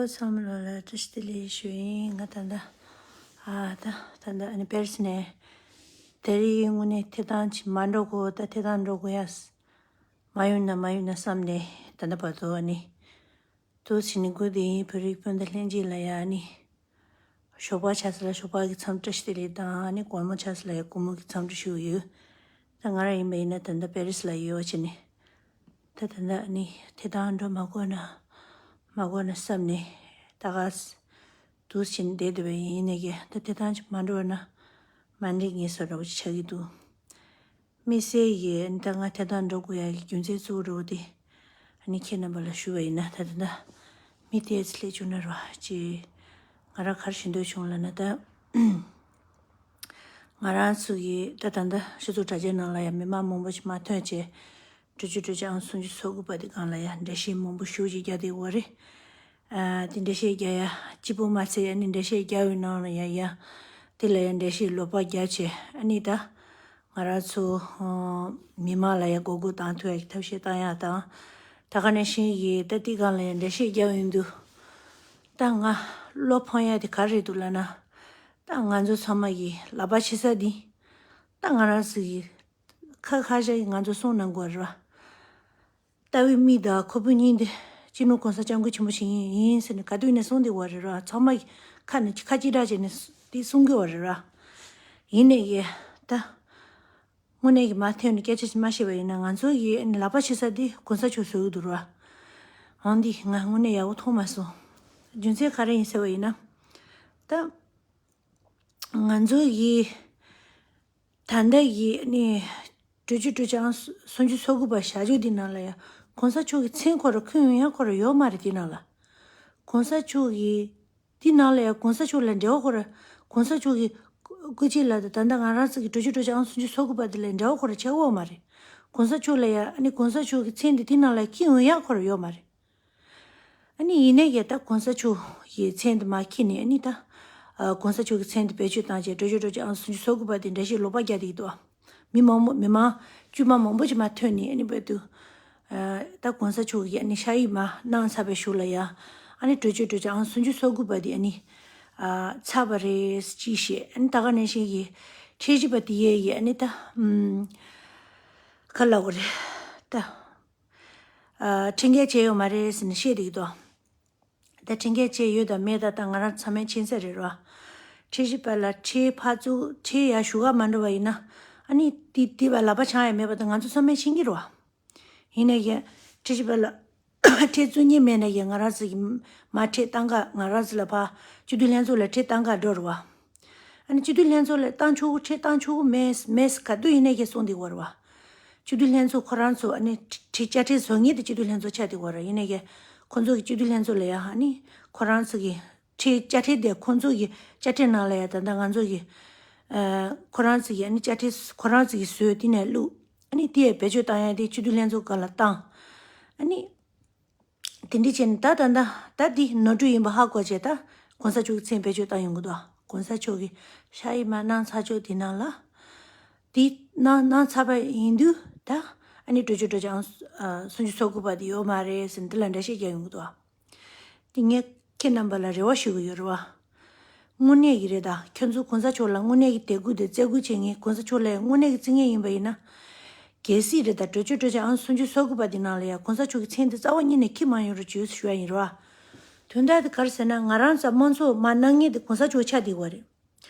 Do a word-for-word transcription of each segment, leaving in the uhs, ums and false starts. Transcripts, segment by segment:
ཚང་མ་ལ་བཀྲ་ཤིས་བདེ་ལེགས་ཞུ་ཡིན། ང་ད་ལྟ་ཨ་ད་ད་ལྟ་ཨ་ནི་པེ་རི་སི་ནས་དེ་རིང་དངོས་གནས་ཐད་གཏོང་ཅིག་མ་འགྲོ་གོ། ད་ཐད་གཏོང་འགྲོ་དགོས་ཡ་མ་ཡོང་ན་མ་ཡོང་ན་བསམ་ནས། ད་ལྟ་བར་དུ་ཨ་ནི་དུ་ཕྱིན་ནས་སྒུག་བསྡད་ཡིན། བོད་རིགས་སྤུན་ཟླ་ལྷན་རྒྱས་ལ་ཡ་ཨ་ནི་ཞོགས་པ་ཆགས་ས་ལ་ཞོགས་པ་གི་འཚམས་བཀྲ་ཤིས་བདེ་ལེགས་དང་། ཨ་ནི་དགོང་མོ་ཆགས་ས་ལ་ཡ་དགོང་མོ་གི་འཚམས་བཀྲ་ཞུ་གི་ཡོད། ད་ང་རང་ཡིན་པ་ཡིན་ན་ད་ལྟ་པེ་རི་སི་ལ་ཡོད་བྱས་ནས། ད་ད་ལྟ་ཨ་ནི་ཐད་གཏོང་འགྲོ་མ་དགོས་ན་མ་དགོས་ན་བསམ་ནས་ད་ག་ས་དུ་ཕྱིན་བསྡད་བསྡད་པ་ཡིན། ཡིན་ནའི་གི་ད་ཐད་གཏོང་ཅིག་མ་འགྲོ་ན་མ་འགྲིག་ངེས་སོ་འདྲ་བོ་ཅིག་ཆགས་ཀྱི་འདུག། དམིགས་བསལ་གྱི་ད་ང་ཐད་གཏོང་འགྲོ་དགོས་ཡ་གི་རྒྱུ་མཚན་གཙོ་བོ་འདྲ་བོ་དེ་ཨ་ནི་ཁྱེད་རྣམ་པ་ལ་ཞུ་བ་ཡིན་ན། ད་ད་ལྟ་མི་དེ་ཚོ་སླེབས་བྱུང་ན་ར་ཅི་ང་རང་ག་རེ་ཞུ་འདོད་བྱུང་ལབ་ན། ད་ང་རང་ཚོ་གི་ད་ད་ལྟ་སྤྱི་ཚོགས་དྲ་རྒྱའི་ནང་ལ་ཡ་མི་མང་མང་པོ་ཞིག་མར་ཐོན་བྱས། གྲོས་ཆོད་གྲོས་ཆོད་ཨང་སུམ་ཅུ་སོ་དགུ་པ་དེ་སྒང་ལ་ཡ་འགྲེལ་བཤད་མང་པོ་ཞེ་པོ་ཅིག་རྒྱག་བསྡད་ཡོད་རེད། ཨ་དེ་འགྲེལ་བཤད་རྒྱག་ཡ་གཅིག་པོ་མ་ཚད་ཨ་ནི་འགྲེལ་བཤད་རྒྱག་པའི་ནང་ལ་ཡ་ཡ་དེ་ལ་ཡ་འགྲེལ་བཤད་ལོག་པ་རྒྱབ་བྱས། ཨ་ནི་ད་ང་རང་ཚོ་ཨ་མི་མང་ལ་ཡ་མགོ་སྐོར་བཏང་ཐུབ་ཡ་གི་ཐབས་ཤེས་བཏང་ཡ་དང་། ད་ག་ནང་བཞིན་གྱི་ད་དེ་སྒང་ལ་ཡ་འགྲེལ་བཤད་རྒྱག་ཡོང་དུས་ད་ང་བློ་ཕམ་ཡ་དེ་ག་རེ་འདུག་ལབ་ན། ད་ང་ཚོ་ཚང་མ་གི་ལག་པ་ཕྱེ་ས་འདི་ད་ང་རང་ཚོ་གི་ཁ་ཁ་ཤས་ཀྱིས་ང་ཚོ་གསུང་གནང་གི་ཡོད་རེད་བ། ལྟ་བའི་མིག་དང་ཁོག་པའི་སྙིང་དེ་སྤྱི་ནོར་གོང་ས་སྐྱབས་མགོན་ཆེན་པོ་ཞིག་ཡིན་ཡིན་ཟེར་ནས་ག་དུས་ནས་གསུང་བསྡད་ཡོད་རེད་ར། ཚང་མ་ཁ་ནས་ཁ་གཅིག་གྲགས་བྱས་ནས་དེ་གསུང་གི་ཡོད་རེད་ར། ཡིན་ནའི་གི་ད་དངོས་གནས་ཀྱི་མར་ཐོན་ནས་སྐད་ཆ་ཞིག་མ་བཤད་པ་ཡིན་ན། ང་ཚོ་གི་ལག་པ་ཕྱེ་ས་དེ་གོང་ས་མཆོག་བཟོ་གི་འདུག་ར། འོན་ཏེ་ང་དངོས་གནས་ཡག་པོ་མཐོང་མ་སོང་། རྒྱུ་མཚན་ག་རེ་ཡིན་ཟེར་བ་ཡིན་ན། ད་ང་ཚོ་གི་ད་ལྟ་གི་ནི་གྲོས་ཆོད་གྲོས་ཆོད་ཨང་སུམ་ཅུ་སོ་དགུ་པ་བཞག་ཆོག་དེ་ནང་ལ་ཡ་གོང་ས་མཆོག་གི་མཚན་ཁོ་རང་འཁོད་ཡོང་ཡ་ཁོ་རང་ཡོད་མ་རེད། དེ་ནང་ལ་གོང་ས་མཆོག་གི་དེ་ནང་ལ་ཡ་གོང་ས་མཆོག་ལ་འབྲེལ་བ་ཁོ་རང་། གོང་ས་མཆོག་གི་སྐུ་ཕྱྭ་ལ་ད་ལྟ་ང་རང་ཚོ་གི་གྲོས་ཆོད་གྲོས་ཆོད་ཨང་སུམ་ཅུ་སོ་དགུ་པ་དེ་ལ་འབྲེལ་བ་ཁོ་རང་ཆགས་ཡོད་མ་རེད། གོང་ས་མཆོག་ལ་ཡ་ཨ་ནི་གོང་ས་མཆོག་གི་མཚན་དེ་དེ་ནང་ལ་འཁྱེར་ཡོང་ཡ་ཁོ་རང་ཡོད་མ་རེད། ཨ་ནི་ཡིན་ནའི་གི་ད་གོང་ས་མཆོག་གི་མཚན་དེ་མར་འཁྱེར་ནས། ཨ་ནི་ད་ཨ་གོང་ས་མཆོག་གི་མཚན་དེ་བེད་སྤྱོད་བཏང་བྱས་གྲོས་ཆོད་གྲོས་ཆོད་ཨང་སུམ་ཅུ་སོ་དགུ་པ་དེ་འགྲེལ་བཤད་ལོག་པ་རྒྱག་བསྡད་ཀྱི་འདུག་ཨ། མི་མང་པོ་མི་མང་དཀྱུས་མ་མང་པོ་ཅིག་མར་ཐོན་ནས། ཨ་ནི་བོད་དུ་ཨ་ད་གོང་ས་མཆོག་གིས་ཨ་ནི་ཕྱག་ཡིག་མར་གནང་ཚར་བའི་གཞུག་ལ་ཡ་ཨ་ནི་གྲོས་ཆོད་གྲོས་ཆོད་ཨང་སུམ་ཅུ་སོ་དགུ་པ་དེ་ཨ་ནི་ཨ་ཚར་བ་རེད་ཅེས་བཤད། ཨ་ནི་ད་ག་ནང་བཞིན་གྱི་ཁྲིམས་ཞིབ་པ་དེ་ཡས་ཡས་ཨ་ནི་ད་ཨམ་ག་ལབ་དགོས་རེད། ད་ཨ་ཁྲིམས་འགལ་བྱས་ཡོད་མ་རེད་ཟེར་ནས་བཤད་བསྡད་ཀྱི་འདུག། ད་ཁྲིམས་འགལ་བྱས་ཡོད་དང་མེད་ད་ད་ང་རང་ཚང་མས་མཁྱེན་གསལ་རེད་རོ། ཁྲིམས་ཞིབ་པ་ལ་ཁྲིམས་ཕར་བཙུགས། ཁྲིམས་ཡར་ཞུ་ག་མ་འགྲོ་བ་ཡིན་ན་ཨ་ནི་དེ་དེ་བ་ལག་པ་འཆང་ཡ་མེད་པ་ད་ང་ཚོ་ཚང་མས་མཁྱེན་གྱི་རེད་བ། ཡིན་ནའི་ཡ་ཁྲིམས་ཞིབ་པ་ལ་ཁྲིམས་བཙུགས་མཁན་མེད་ནའི་ཡ་ང་རང་ཚོ་གི་མར་ཁྲིམས་བཏང་ག་ང་རང་ཚོ་ལ་ཕར་སྤྱི་འཐུས་ལྷན་ཚོགས་ལ་ཁྲིམས་བཏང་ག་འགྲོ་རེད་བ། ཨ་ནི་སྤྱི་འཐུས་ལྷན་ཚོགས་ལ་བཏང་ཆོག་གི་ཁྲིམས་བཏང་ཆོག་གི་མེད་མེད་ག་དུས་ཡིན་ནའི་ཡ་གསུང་བསྡད་ཡོད་རེད་བ། སྤྱི་འཐུས་ལྷན་ཚོགས་ཁོ་རང་ཚོ་ཨ་ནི་ཁྲིམས་དཔྱ་ཁྲལ་བཟོ་མཁན་དེ་སྤྱི་འཐུས་ལྷན་ཚོགས་ཆགས་བསྡད་ཡོད་རེད། ཡིན་ནའི་ཡ་ཁོ་ཚོ་གི་སྤྱི་འཐུས་ལྷན་ཚོགས་ལ་ཡ་ཨ་ནི་ཁོ་རང་ཚོ་གི་ཁྲིམས་དཔྱ་ཁྲལ་དེ་ཁོ་ཚོ་གི་དཔྱ་ཁྲལ་ནང་ལ་ཡ་ད་ལྟ་ང་ཚོ་གི་ཨ་ཁོ་རང་ཚོ་གི་ཨ་ནི་དཔྱ་ཁྲལ་ཁོ་རང་ཚོ་གི་བཟོས་དེ་ནས་བླུགས། ཨ་ནི་དེ་ཡ་བེད་སྤྱོད་བཏང་ཡ་དེ་སྤྱི་འཐུས་ལྷན་ཚོགས་སྒང་ལ་བཏང་། ཨ་ནི་དེ་འདྲ་བྱས་ནས་ད་ད་ད་ད་འདི་ནོར་འཁྲུལ་ཡིན་པ་ཧ་གོ་བྱས། ད་གོང་ས་མཆོག་གི་མཚན་བེད་སྤྱོད་བཏང་ཡོང་གི་འདུག། གོང་ས་མཆོག་གིས་ཕྱག་ཡིག་མར་གནང་ཚར་ཆོག་དེ་ནང་ལ། དེ་གནང་གནང་ཚར་བ་ཡིན་དུས་ད་ཨ་ནི་གྲོས་ཆོད་གྲོས་ཆོད་ཨང་སུམ་ཅུ་སོ་དགུ་པ་དེ་ཡོད་མ་རེད་ཟེར་ནས་དེ་ལ་འགྲེལ་བཤད་རྒྱག་ཡོང་གི་འདུག། དེ་ངས་ཁྱེད་རྣམ་པ་ལ་རེ་བ་ཞུ་གི་ཡོད་རེད་བ། དངོས་གནས་ཀྱི་རེད། ད་ཁྱོད་ཚོ་གོང་ས་མཆོག་ལ་དངོས་གནས་ཀྱི་དད་གུས་དང་བརྩི་བཀུར་བྱེད་མཁན། གོང་ས་མཆོག་ལ་དངོས་གནས་ཀྱི་བརྩི་མཁན་ཡིན་པ་ཡིན་ན། གལ་སྲིད་རེད། ད་གྲོས་ཆོད་གྲོས་ཆོད་ཨང་སུམ་ཅུ་སོ་དགུ་པ་འདི་ནང་ལ་ཡང་གོང་ས་མཆོག་གི་མཚན་དེ་རྩ་བ་ཉིད་ནས་འཁྱེར་མ་ཡོང་རོགས་བྱོས་ཞུ་ཡ་ཡིན་རོ། དོན་དག་དེ་ག་རེ་ཟེར་ན། ང་རང་ཚོ་དམངས་གཙོ་མར་གནང་མཁན་དེ་གོང་ས་མཆོག་ཆགས་བསྡད་ཡོད་རེད།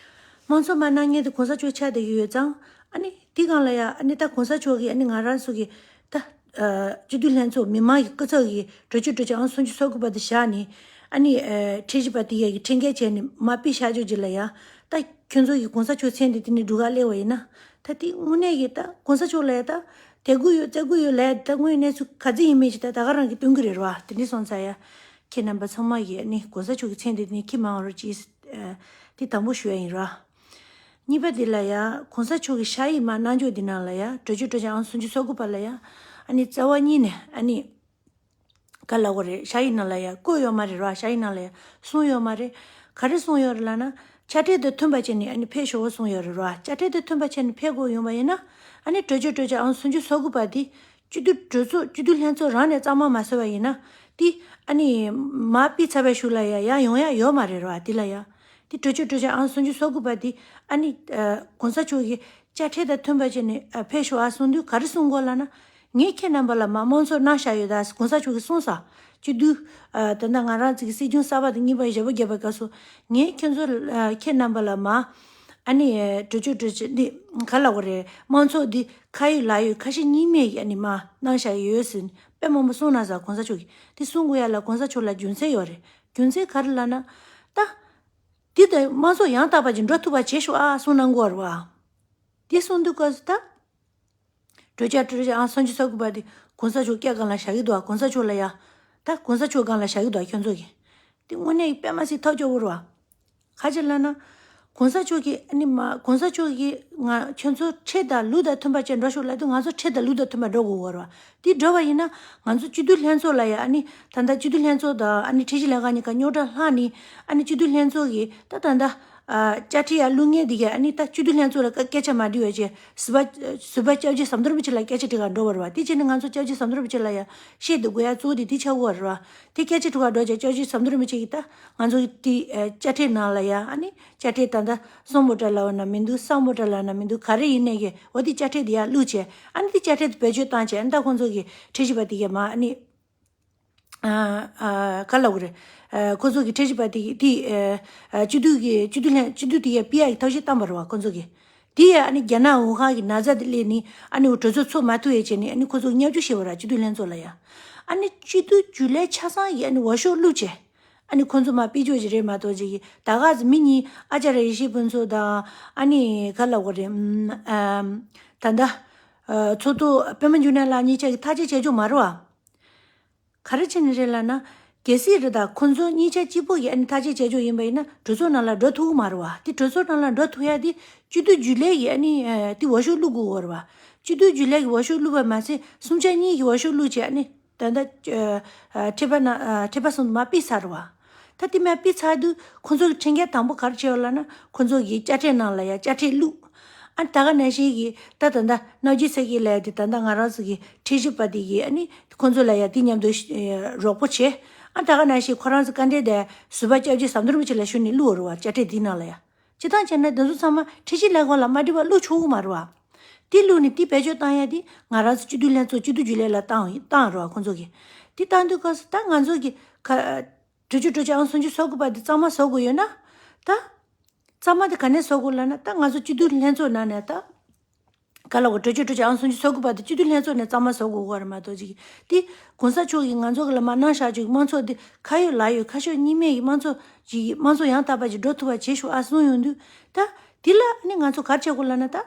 དམངས་གཙོ་མར་གནང་མཁན་དེ་གོང་ས་མཆོག་ཆགས་བསྡད་ཀྱི་ཡོད་ཙང་། ཨ་ནི་དེ་སྒང་ལ་ཡང་ཨ་ནི་ད་གོང་ས་མཆོག་གིས་ཨ་ནི་ང་རང་ཚོ་གི་ད་ཨ་སྤྱི་འཐུས་ལྷན་ཚོགས་མི་མང་གི་སྐུ་ཚབ་ཀྱི་གྲོས་ཆོད་གྲོས་ཆོད་ཨང་སུམ་ཅུ་སོ་དགུ་པ་དེ་བཞག་ནས། ཨ་ནི་ཨ་ཁྲིམས་ཞིབ་པ་དེ་ཡ་གི་ཁྲིམས་འགལ་བྱས་ནས་མར་ཕུད་བཞག་ཆོག་རྗེས་ལ་ཡང་། ད་ཁྱོད་ཚོ་གིས་གོང་ས་མཆོག་མཚན་དེ་དེ་ནས་སྒྲུག་ག་སླེབས་པ་ཡིན་ན། ད་དེ་དངོས་གནས་ཀྱི་ད་གོང་ས་མཆོག་ལ་ཡ་ད་དད་གུས་ཡོད་བརྩི་བཀུར་ཡོད་ལབ་ཡ་དེ་ད་དངོས་ཡོད་གནས་ཚུལ་ག་ཚོད་ཡིན་མིན་ཞིག་ད་ད་ག་རང་གིས་སྟོན་གྱི་རེད་རོ། དེ་འདྲ་སོང་ཙང་ཡ་ཁྱེད་རྣམ་པ་ཚང་མ་གིས་ཨ་ནི་གོང་ས་མཆོག་གི་མཚན་དེ་དེ་ནས་འཁྱེར་མ་འོང་རོགས་གྱིས། ཨ་དེ་དང་པོ་ཞུ་ཡ་ཡིན་རོ། གཉིས་པ་དེ་ལ་ཡ་གོང་ས་མཆོག་གི་ཕྱག་ཡིག་མར་གནང་ཕྱོགས་དེ་ནང་ལ་ཡ་གྲོས་ཆོད་གྲོས་ཆོད་ཨང་སུམ་ཅུ་སོ་དགུ་པ་ལ་ཡ་ཨ་ནི་རྩ་བ་ཉིད་ནས་ཨ་ནི་ག་ལབ་དགོས་རེད། ཕྱག་ཡིག་ནང་ལ་ཡ་བཀོད་ཡོད་མ་རེད་རོ། ཕྱག་ཡིག་ནང་ལ་ཡ་གསུངས་ཡོད་མ་རེད། ག་རེ་གསུངས་ཡོད་རེད་ལབ་ན། ཕྱག་སྦྲེལ་དང་མཐུན་པ་བྱས་ནས་ཨ་ནི་ཕེབས་ཤོག་གསུངས་ཡོད་རེད་རོ། ཕྱག་སྦྲེལ་དང་མཐུན་པ་བྱས་ནས་ཕེབས་དགོས་ཡོང་བ་ཡིན་ན། ཨ་ནི་གྲོས་ཆོད་གྲོས་ཆོད་ཨང་སུམ་ཅུ་སོ་དགུ་པ་འདི་སྤྱི་འཐུས་གྲོས་ཚོགས་སྤྱི་འཐུས་ལྷན་ཚོགས་རང་ནས་གཙང་མ་མ་བཟོས་པ་ཡིན་ན། དེ་ ཨ་ནི་མ་ཕུད་ཚར་བའི་གཞུག་ལ་ཡ་ཡར་ཡོང་ཡ་ཡོད་མ་རེད་ར་བ། དེ་ལ་ཡ་དེ་གྲོས་ཆོད་གྲོས་ཆོད་ཨང་སུམ་ཅུ་སོ་དགུ་པ་དེ་ཨ་ནི་གོང་ས་མཆོག་གིས་དཔྱ་ཁྲལ་དང་མཐུན་པ་བྱས་ནས་ཕེབས་ཤོག་ཨ་གསུང་དུས་ག་རེ་གསུང་དགོས་ལབ་ན། ངས་ཁྱེད་རྣམ་པ་ལ་མ་དམངས་གཙོ་གནང་བཞག་ཡོད་ད། གོང་ས་མཆོག་གིས་གསུངས་སོང་། སྤྱི་འཐུས་ད་ལྟ་ང་རང་ཚོ་གི་སྲིད་སྐྱོང་གསར་པ་དང་གཉིས་པ་ཞབས་པ་བརྒྱབ་པའི་སྐབས་སུ་ངས་ཁྱེད་ཚོ་ཁྱེད་རྣམ་པ་ལ་མ་ཨ་ནི་གྲོས་ཆོད་གྲོས་ཆོད་འདི་ག་ལབ་དགོས་རེད། དམངས་གཙོ་འདི་ཁ་ཡོད་ལག་ཡོད་ཁ་ཞེ་གཉིས་མེད་ཀྱི་ཨ་ནི་མ་གནང་བཞག་ཡོད་ཟེར་ནས་དཔེ་མང་པོ་གསུངས་གནང་སོང་། གོང་ས་མཆོག་གིས་དེ་གསུང་དགོས་ཡ་ལ་གོང་ས་མཆོག་ལ་རྒྱུ་མཚན་ཡོད་རེད། རྒྱུ་མཚན་ག་རེ་ལབ་ན། ད་འདི་ད་དམངས་གཙོ་ཡང་དག་པ་ཅིག་འགྲོ་ཐུབ་པ་བྱེད་ཤོག་ཨ་གསུང་གནང་དགོས་རེད་བ། དེ་གསུང་དུས་སྐབས་སུ་ད། གྲོས་ཆོད་གྲོས་ཆོད་ཨང་སུམ་ཅུ་སོ་དགུ་པ་དེ་གོང་ས་མཆོག་སྐེ་སྒང་ལ་བཞག་གི་འདུག་ག་གོང་ས་མཆོག་ལ་ཡ། ད་གོང་ས་མཆོག་སྒང་ལ་བཞག་གི་འདུག་ག་ཁྱོད་ཚོ་གིས། དེ་དངོས་གནས་དཔེ་མ་སྲིད་ཐབས་སྐྱོ་བོ་རེད་བ། ག་ཅི་ལབ་ན། གོང་ས་མཆོག་གིས་ཨ་ནི་མ་གོང་ས་མཆོག་གིས་ང་ཁྱོད་ཚོ་ཁྲིམས་དང་ལུགས་དང་མཐུན་པ་བྱས་འགྲོ་ཤོག་ལབ་དུས་ང་ཚོ་ཁྲིམས་དང་ལུགས་དང་མཐུན་པ་འགྲོ་དགོས་ཀྱི་ཡོད་རེད་བ། དེ་འགྲོ་བ་ཡིན་ན་ང་ཚོ་སྤྱི་འཐུས་ལྷན་ཚོགས་ལ་ཡ་ཨ་ནི་ད་ལྟ་སྤྱི་འཐུས་ལྷན་ཚོགས་དང་ཨ་ནི་ཁྲིམས་ཞིབ་ལས་ཁང་གཉིས་ཀ་རྙོག་དྲ་ལྷག་ནས་ཨ་ནི་སྤྱི་འཐུས་ལྷན་ཚོགས་ཀྱིས་ད་ད་ལྟ། ཨ་དཔྱ་ཁྲལ་ཡར་བླུག་མཁན་དེ་གས་ཨ་ནི་ད་སྤྱི་འཐུས་ལྷན་ཚོགས་ལ་སྐད་ཆ་མ་དྲིས་པ་བྱས་ཟུར་པ་ཟུར་པ་སྐྱབས་རྗེ་ཟམ་གདོང་རིན་པོ་ཆེ་ལ་སྐད་ཆ་དྲི་གར་འགྲོ་བ་རེད་བ། དེ་བྱས་ནས་ང་ཚོ་སྐྱབས་རྗེ་ཟམ་གདོང་རིན་པོ་ཆེ་ལ་ཡ་བཤད་དེ་དགོས་ཡ་གཙོ་བོ་དེ་དེ་ཆགས་ཀྱི་ཡོད་རེད་བ། དེ་སྐད་ཆ་དྲི་གར་འགྲོ་བྱས་སྐྱབས་རྗེ་ཟམ་གདོང་རིན་པོ་ཆེ་གིས་ད་ང་ཚོ་གི་དེ་ཨ་དཔྱ་ཁྲལ་ནང་ལ་ཡ་ཨ་ནི་དཔྱ་ཁྲལ་ད་ལྟ་སོག་མོ་ཊ་ལབ་ན་མི་འདུག་ས་མོ་ཊ་ལབ་ན་མི་འདུག་ག་རེ་ཡིན་ནའི་གི་འོ་དེ་དཔྱ་ཁྲལ་དེ་ཡར་བླུགས་བྱས་ཨ་ནི་དེ་དཔྱ་ཁྲལ་དེ་བེད་སྤྱོད་བཏང་བྱས་ཨ་ནི་ད་ཁོང་ཚོ་གི་ཁྲིམས་ཞིབ་པ་དེ་གས་མ་ཨ་ནི། ཨ་ཨ་ག་ལབ་དགོས་རེད། ཨ་ཁོ་ཚོ་གི་ཁྲིམས་ཞིབ་པ་དེ་གི་དེ་ཨ་ཨ་སྤྱི་འཐུས་ཀྱི་སྤྱི་འཐུས་ལྷན་སྤྱི་འཐུས་དེ་གས་ཕུད་ཡག་གི་ཐབས་ཤེས་བཏང་པ་རེད་བ་ཁོ་ཚོ་གིས། དེ་ཡང་ཨ་ནི་རྒྱ་ནག་ཝུ་ཧན་གྱི་ན་ཚ་དེ་སླེབས་ནས་ཨ་ནི་གྲོས་ཚོགས་ཚོགས་མ་ཐུབ་ཡས་བྱས་ནས་ཨ་ནི་ཁོ་ཚོ་བརྙས་བཅོས་བྱས་པ་རེད་སྤྱི་འཐུས་ལྷན་ཚོགས་ལ་ཡ། ཨ་ནི་སྤྱི་འཐུས་རྒྱུན་ལས་ཆ་ཚང་གིས་ཨ་ནི་འོས་ཤོག་བླུགས་བྱས། ཨ་ནི་ཁོ་ཚོ་མར་ཕུད་ཆོག་གི་རེད་མ་གཏོགས་ཅིག་གིས་ད་ག་ཚོད་མི་གཉིས་ཨ་ཅར་ཡེ་ཤེས་ཕུན་ཚོགས་དང་ཨ་ནི་ག་ལབ་དགོས་རེད། ཨམ་ཨམ་ད་ལྟ་ཨ་ཚོགས་གཙོ་པད་མ་འབྱུང་གནས་ལགས་གཉིས་ཆ་གིས་ཐག་གཅོད་བྱས་ཆོག་མ་རེད་བ། ག་རེ་བྱས་ནས་རེད་ལབ་ན། གལ་སྲིད་རེད་ད་ཁོ་ཚོ་གཉིས་ཆ་གཅིག་པོ་གིས་ཨ་ནི་ཐག་གཅོད་བྱས་ཆོག་ཡིན་པ་ཡིན་ན་གྲོས་ཚོགས་ནང་ལ་འགྲོ་ཐུབ་ཀྱི་མ་རེད་བ། དེ་གྲོས་ཚོགས་ནང་ལ་འགྲོ་ཐུབ་ཡ་དེ་སྤྱི་འཐུས་རྒྱུན་ལས་ཀྱིས་ཨ་ནི་ཨ་དེ་འོས་ཤོག་བླུག་དགོས་ཀྱི་རེད་བ། སྤྱི་འཐུས་རྒྱུན་ལས་ཀྱིས་འོས་ཤོག་བླུག་པ་མ་ཟད་གསུམ་ཆ་གཉིས་ཀྱིས་འོས་ཤོག་བླུགས་བྱས་ཨ་ནི་ད་ལྟ་ཨ་ཨ་ཁྲི་པ་ན་ཨ་ཁྲི་པ་གསུམ་མར་ཕུད་ཚར་རེད་བ། ད་དེ་མར་ཕུད་ཚར་དུས་ཁོ་ཚོ་གི་ཁྲིམས་འགལ་དང་པོ་ག་རེ་བྱས་ཡོད་ལབ་ན་ཁོ་ཚོ་གིས་དཔྱ་ཁྲལ་ནང་ལ་ཡ་དཔྱ་ཁྲལ་བླུགས། ཨ་ད་ག་ནང་བཞིན་གྱི་ད་ད་ལྟ་རྣམ་རྒྱལ་ཚེ་རྒྱལ་ལགས་དེ་ད་ལྟ་ང་རང་ཚོ་གི་ཁྲིམས་ཞིབ་པ་དེ་གིས་ཨ་ནི་ཁོ་ཚོ་ལ་ཡ་དེ་མཉམ་དུ་ཨེ་རོགས་པ་བྱས། ཨ་ད་ག་ནང་བཞིན་ཁོ་རང་ཚོ་དཀའ་འགྲེལ་དེ་ཟུར་པ་སྐྱབས་རྗེ་ཟམ་གདོང་རིན་པོ་ཆེ་ལ་ཞུས་ནས་བླུགས་ཡོད་རེད་བ་དཔྱ་ཁྲལ་དེའི་ནང་ལ་ཡ། སྤྱིར་བཏང་བྱས་ན་དེ་ཚོ་ཚང་མ་ཁྲིམས་ཞིབ་ལས་ཁང་ལ་མ་འགྲིག་པ་བླུགས་ཆོག་གི་མ་རེད་བ། དེ་བླུགས་ནས་དེ་བེད་སྤྱོད་བཏང་ཡ་དེ་ང་རང་ཚོ་སྤྱི་འཐུས་ལྷན་ཚོགས་སྤྱི་འཐུས་རྒྱུན་ལས་ལ་བཏང་བཏང་རེད་བ་ཁོ་ཚོ་གིས། དེ་བཏང་དུས་སྐབས་སུ་ད་ང་ཚོ་གི་ཁ་གྲོས་ཆོད་གྲོས་ཆོད་ཨང་སུམ་ཅུ་སོ་དགུ་པ་དེ་གཙང་མ་བཟོ་དགོས་ཡོད་ན། ད། གཙང་མ་དེ་ག་ནས་བཟོ་དགོས་ལབ་ན་ད་ང་ཚོ་སྤྱི་འཐུས་ལྷན་ཚོགས་ནང་ནས་ད། ག་ལ་གོ་གྲོས་ཆོད་གྲོས་ཆོད་ཨང་སུམ་ཅུ་སོ་དགུ་པ་དེ་སྤྱི་འཐུས་ལྷན་ཚོགས་ནས་གཙང་མ་བཟོ་དགོས་ཀྱི་རེད་མ་གཏོགས་ཅིག་དེ་གོང་ས་མཆོག་གིས་ང་ཚོ་གི་ལ་མ་གནང་བཞག་ཅིག་དམངས་གཙོ་དེ་ཁ་ཡོད་ལག་ཡོད་ཁ་ཕྱོགས་གཉིས་མེད་ཀྱི་དམངས་གཙོ་ཅིག་དམངས་གཙོ་ཡང་དག་པ་ཅིག་འགྲོ་ཐུབ་པ་བྱེད་ཤོག་ཨ་གསུངས་ཡོང་དུས་ད་དེ་ལ་ནི་ང་ཚོ་ག་རེ་བྱེད་དགོས་ལབ་ན་ད།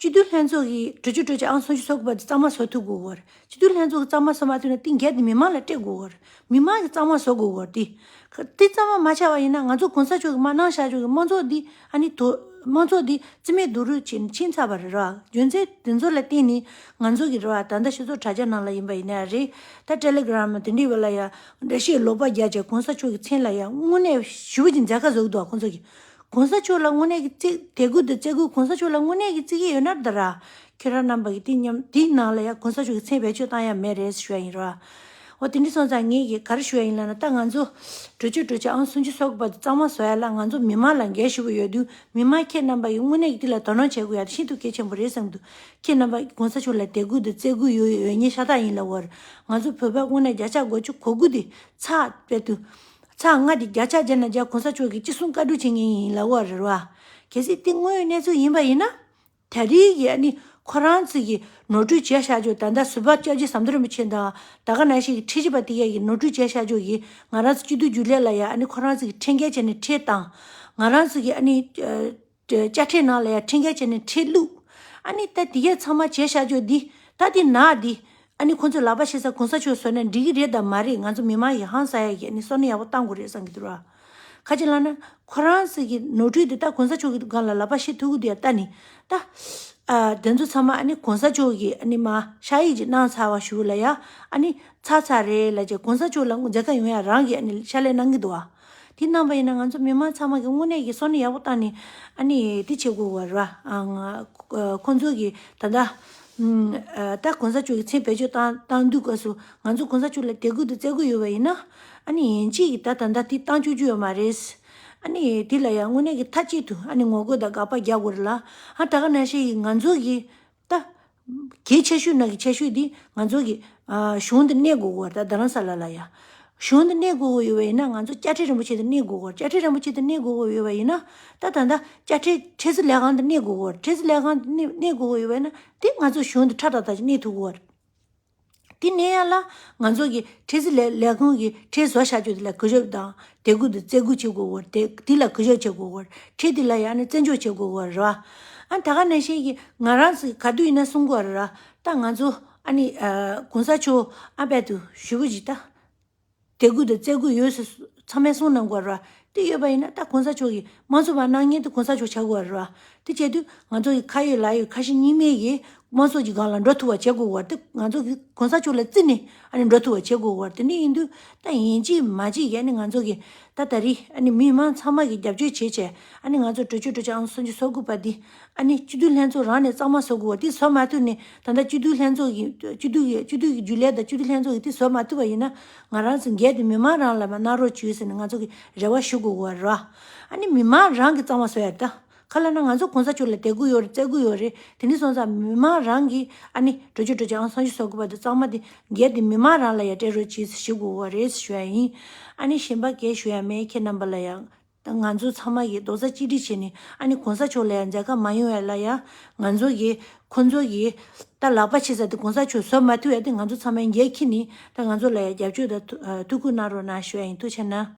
སྤྱི་འཐུས་ལྷན་ཚོགས་ཀྱི་གྲོས་ཆོད་གྲོས་ཆོད་ཨང་སུམ་ཅུ་སོ་དགུ་པ་དེ་གཙང་མ་བཟོ་ཐུབ་དགོས་ཀྱི་ཡོད་རེད། སྤྱི་འཐུས་ལྷན་ཚོགས་ཀྱིས་གཙང་མ་བཟོ་མ་ཐུབ་ན་དེ་འགན་དེ་མི་མང་ལ་སྤྲད་དགོས་ཀྱི་ཡོད་རེད། མི་མང་གིས་གཙང་མ་བཟོ་དགོས་ཀྱི་ཡོད་རེད་དེ། དེ་གཙང་མ་མ་ཆགས་པ་ཡིན་ན་ང་ཚོ་གོང་ས་མཆོག་གིས་མར་གནང་བཞག་ཆོག་གི་དམངས་གཙོ་འདི་ཨ་ནི་དོ་དམངས་གཙོ་འདི་རྩིས་མེད་རྡོག་རོལ་བྱས་ནས་ཕྱིན་ཚར་བ་རེད་ར། རྒྱུ་མཚན་དེ་ཚོ་ལ་བརྟེན་ནས་ང་ཚོ་གི་རེད་བ་ད་ལྟ་སྤྱི་ཚོགས་དྲ་རྒྱ་ནང་ལ་ཡིན་པ་ཡིན་ན་རེད། ད་ཊེ་ལེ་གྷི་རམ་དེ་འདྲའི་བ་ལ་ཡ་འགྲེལ་བཤད་ལོག་པ་རྒྱག་བྱས་གོང་ས་མཆོག་གི་མཚན་ལ་ཡ་དངོས་གནས་ཞེ་པོ་ཅིག་མཛད་ཁ་བཟོ་གི་འདུག་བ་ཁོང་ཚོ་གིས། གོང་ས་མཆོག་ལ་དངོས་གནས་ཀྱི་བརྩི་དད་གུས་དང་བརྩི་བཀུར་གོང་ས་མཆོག་ལ་དངོས་གནས་ཀྱི་བརྩི་གི་ཡོད་ན་ད་ར། ཁྱེད་རང་རྣམ་པ་གིས་དེ་མཉམ་དེའི་ནང་ལ་ཡང་གོང་ས་མཆོག་གི་མཚན་བེད་སྤྱོད་བཏང་ཡ་མེད་རེད་ཞུ་ཡ་ཡིན་ར། འོ་དེ་འདྲ་སོང་ཙང་ངས་ཀྱིས་ག་རེ་ཞུ་ཡ་ཡིན་ལབ་ན་ད་ང་ཚོ་གྲོས་ཆོད་གྲོས་ཆོད་ཨང་སུམ་ཅུ་སོ་དགུ་པ་དེ་གཙང་མ་བཟོ་ཡ་ལ་ང་ཚོ་མི་མང་ལ་འགན་ཞུ་གི་ཡོད་དུས་མི་མང་ཁྱེད་རྣམ་པ་ཡིས་དངོས་གནས་ཀྱི་དེ་ལ་དོ་སྣང་བྱེད་དགོས་ཡ་དེ་ཤིན་ཏུ་གལ་ཆེན་པོ་རེད་བསམ་གྱི་འདུག་ཁྱེད་རྣམ་པ་གོང་ས་མཆོག་ལ་དད་གུས་དང་བརྩི་བཀུར་ཡོད་ཡོད་མཁན་ཤ་སྟག་ཡིན་ལབ་པ་རེད། ང་ཚོ་བོད་པ་དངོས་གནས་བརྒྱ་ཆ་དགུ་བཅུ་གོ་དགུ་དེ་ཚགས་དཔེ་དུ། ཚར་ལྔ་དེ་བརྒྱ་ཆ་བརྒྱ་ནས་བརྒྱ་གོང་ས་མཆོག་གིས་ཅི་གསུང་བཀའ་སྒྲུབ་བྱེད་མཁན་ཡིན་ལབ་པ་རེད་བ། གལ་སྲིད་དེ་དངོས་ཡོད་གནས་ཚུལ་ཡིན་པ་ཡིན་ན། ད་རེས་ཀྱི་ཨ་ནི་ཁོ་རང་ཚོ་གིས་ནོར་འཁྲུལ་བྱས་བཞག་ཆོག་ད་ལྟ་ཟུར་པ་སྐྱབས་རྗེ་ཟམ་གདོང་རིན་པོ་ཆེ་དང་ད་ག་ནང་བཞིན་གྱི་ཁྲིམས་ཞིབ་པ་དེ་གས་ཀྱིས་ནོར་འཁྲུལ་བྱས་བཞག་ཆོག་གི་ང་རང་ཚོ་སྤྱི་འཐུས་རྒྱུན་ལས་ལ་ཡ་ཨ་ནི་ཁོ་རང་ཚོ་གིས་ཁྲིམས་འགལ་བྱས་ནས་ཁྲིམས་བཏང་། ང་རང་ཚོ་གིས་ཨ་ནི་ཨ། དཔྱ་ཁྲལ་ནང་ལ་ཡང་ཁྲིམས་འགལ་བྱས་ནས་ཁྲལ་བླུགས། ཨ་ནི་ད་དེ་གས་ཚང་མ་བྱས་བཞག་ཆོག་འདི་ད་དེ་ནག་འདི། ཨ་ནི་ཁོང་ཚོས་ལག་པ་བཤེད་ས་གོང་ས་མཆོག་བཟོས་ན་འགྲིག་གི་རེད་དམ་མ་རེད། ང་ཚོ་མི་མང་གིས་ཧང་སང་ཡ་གི་ཨ་ནི་བསམ་བློ་ཡག་པོ་བཏང་དགོས་རེད་བསམ་གྱི་འདུག་ར། ག་ཅི་ལབ་ན་ཁོ་རང་ཚོ་གི་ནོར་འཁྲུལ་འདི་ད་གོང་ས་མཆོག་གི་སྒང་ལ་ལག་པ་བཤེད་ཐུབ་ཀྱི་འདུག་ཡ། ད་ནི་ད་ཨ་དེ་ཚོ་ཚང་མ་ཨ་ནི་གོང་ས་མཆོག་གིས་ཨ་ནི་མ་ཕྱག་ཡིག་ཅིག་གནང་ཚར་བ་ཞུ་ལ་ཡ། ཨ་ནི་ཚར་ཚར་རེད་ལབ་བྱས་གོང་ས་མཆོག་ལ་མཛད་ཁ་ཡོང་ཡ་རང་གིས་ཨ་ནི་ཕྱག་ལས་གནང་གི་འདུག་བ། དེ་གནང་པ་ཡིན་ན་ང་ཚོ་མི་མང་ཚང་མ་གིས་དངོས་གནས་ཀྱི་བསམ་བློ་ཡག་པོ་བཏང་ནས་ཨ་ནི་དེ་བྱེད་དགོས་པ་རེད་བ། ཨ་ང་ཁོང་ཚོ་གིས་ད་ལྟ་ ཨ་ད་གོང་ས་མཆོག་གི་མཚན་བེད་སྤྱོད་བཏང་བཏང་དུས་སྐབས་སུ་ང་ཚོ་གོང་ས་མཆོག་ལ་དད་གུས་དང་བརྩི་གུས་ཡོད་པ་ཡིན་ན། ཨ་ནི་ཡིན་གཅིག་གིས་ད་ད་ལྟ་དེ་བཏང་བཅུག་རྒྱུ་ཡོད་མ་རེད། ཨ་ནི་དེ་ལ་ཡང་དངོས་གནས་ཀྱི་མཐའ་གཅིག་ཏུ་ཨ་ནི་ངོ་རྒོལ་དང་དགག་པ་རྒྱག་དགོས་རེད་ལ། ཨ་ད་ག་ནང་བཞིན་ང་ཚོ་གི་ད་གལ་ཆེ་ཤོས་ནང་གི་ཆེ་ཤོས་འདི་ང་ཚོ་གི་ཨ་གཞུང་དེ་གནས་དགོས་ཀྱི་ཡོད་རེད། ད་རྡ་རམ་ས་ལ་ལ་ཡ། གཞུང་དེ་གནས་དགོས་ཀྱི་ཡོད་པ་ཡིན་ན་ང་ཚོ་དཔྱ་ཁྲལ་རིན་པོ་ཆེ་དེ་གནས་དགོས་ཀྱི་ཡོད་རེད། དཔྱ་ཁྲལ་རིན་པོ་ཆེ་དེ་གནས་དགོས་ཀྱི་ཡོད་པ་ཡིན་ན། ད་ད་ལྟ་དཔྱ་ཁྲལ་ཁྲལ་རྩིས་ལས་ཁང་དེ་གནས་དགོས་ཀྱི་ཡོད་རེད། ཁྲལ་རྩིས་ལས་ཁང་དེ་གནས་གནས་དགོས་ཀྱི་ཡོད་པ་ཡིན་ན་དེ་ང་ཚོ་གཞུང་དེ་ཁྲ་ཏག་ཏག་ཅིག་གནས་ཐུབ་ཀྱི་ཡོད་རེད། དེ་གནས་ཡ་ལ་ང་ཚོ་གི་ཁྲལ་རྩིས་ལས་ལས་ཁུངས་ཀྱི་ཁྲལ་བཟོ་བཞག་རྒྱུ་དེ་ལ་གུས་ཞབས་དང་དད་གུས་དང་བརྩི་གུས་བྱེད་དགོས་ཀྱི་ཡོད་རེད། དེ་དེ་ལ་གུས་ཞབས་བྱེད་དགོས་ཀྱི་ཡོད་རེད། ཁྲལ་དེ་ལ་ཡང་ནི་བརྩི་འཇོག་བྱེད་དགོས་ཀྱི་ཡོད་རེད་བ། ཨ་ད་ག་ནང་བཞིན་གྱི་ང་རང་ཚོ་ག་དུས་ཡིན་ན་གསུང་གི་ཡོད་རེད་བ། ད་ང་ཚོ་ཨ་ནི་ཨ་གོང་ས་མཆོག་ཨ་དཔལ་དུ་ཞུ་བ་ཞིག་ད། དད་གུས་དང་བརྩི་གུས་ཡོད་ཟེར་ཚང་མས་གསུངས་གནང་དགོས་རེད་བ། དེ་ཡོད་པ་ཡིན་ན་ད་གོང་ས་མཆོག་གིས་དམངས་གཙོ་བ་གནང་མཁན་དེ་གོང་ས་མཆོག་ཆགས་དགོས་རེད་བ། དེ་བྱས་དུས་ང་ཚོ་གི་ཁ་ཡོད་ལག་ཡོད་ཁ་ཞེ་གཉིས་མེད་ཀྱི་དམངས་གཙོ་གི་སྒང་ལ་འགྲོ་ཐུབ་པ་བྱེད་དགོས་རེད། དེ་ང་ཚོ་གི་གོང་ས་མཆོག་ལ་བརྩིས་ནས་ཨ་ནི་འགྲོ་ཐུབ་པ་བྱེད་དགོས་རེད། དེ་འདྲ་ཡིན་དུས་ད་ཡིན་གཅིག་མིན་གཅིག་གི་ཨ་ནི་ང་ཚོ་གི་ད་ད་རེས་ཨ་ནི་མི་མང་ཚང་མ་གི་རྒྱབ་སྐྱོར་བྱེད་བྱས་ཨ་ནི་ང་ཚོ་གྲོས་ཆོད་གྲོས་ཆོད་ཨང་སུམ་ཅུ་སོ་དགུ་པ་འདི་ཨ་ནི་སྤྱི་འཐུས་ལྷན་ཚོགས་རང་ནས་གཙང་མ་བཟོ་དགོས་པ་དེ་བཟོ་མ་ཐུབ་ནས། ད་ལྟ་སྤྱི་འཐུས་ལྷན་ཚོགས་ཀྱི་སྤྱི་འཐུས་ཀྱི་སྤྱི་འཐུས་ཀྱི་རྒྱུན་ལས་དང་སྤྱི་འཐུས་ལྷན་ཚོགས་ཀྱི་དེ་བཟོ་མ་ཐུབ་པ་ཡིན་ན། ང་རང་ཚོ་འགན་དེ་མི་མང་རང་ལ་མ་གནང་རོགས་བྱོས་ཟེར་ནས་ང་ཚོ་གི་རེ་བ་ཞུ་དགོས་ཀྱི་ཡོད་རེད་བ། ཨ་ནི་མི་མང་རང་གི་གཙང་མ་བཟོ་ཡ་རེད་ད། ག་ལབ་ན་ང་ཚོ་གོང་ས་མཆོག་ལ་དད་གུས་ཡོད་རེད། བརྩི་གུས་ཡོད་རེད། དེ་འདྲ་སོང་ཙང་མི་མང་རང་གི་ཨ་ནི་གྲོས་ཆོད་གྲོས་ཆོད་ཨང་སུམ་ཅུ་སོ་དགུ་པ་དེ་གཙང་མ་དེ་འགན་དེ་མི་མང་རང་ལ་ཡ་སྤྲད་རོགས་བྱོས་ཟེར་ཞུ་དགོས་ཀྱི་ཡོད་རེད་ཟེར་ཞུ་ཡ་ཡིན། ཨ་ནི་གཞན་པ་གས་ཞུ་ཡ་མེད། ཁྱེད་རྣམ་པ་ལ་ཡང་ད་ང་ཚོ་ཚང་མ་གི་རྡོག་རྩ་གཅིག་སྒྲིལ་བྱས་ནས་ཨ་ནི་གོང་ས་མཆོག་ལ་ཡང་མཛད་ཁ་མ་ཡོང་ཡ་ལ་ཡ། ང་ཚོ་གི་ཁོང་ཚོ་གི་ད་ལག་པ་ཕྱེ་ས་དེ་གོང་ས་མཆོག་བཟོ་མ་ཐུབ་ཡ་དེ་ང་ཚོ་ཚང་མས་འགན་འཁྱེར་ནས་ད་ང་ཚོ་ལ་ཡ་རྒྱབ་སྐྱོར་དང་ཐུགས་ཨ་ཐུགས་ཁུར་གནང་རོགས་གནང་ཞུ་ཡ་ཡིན། ཐུགས་རྗེ་གནང་།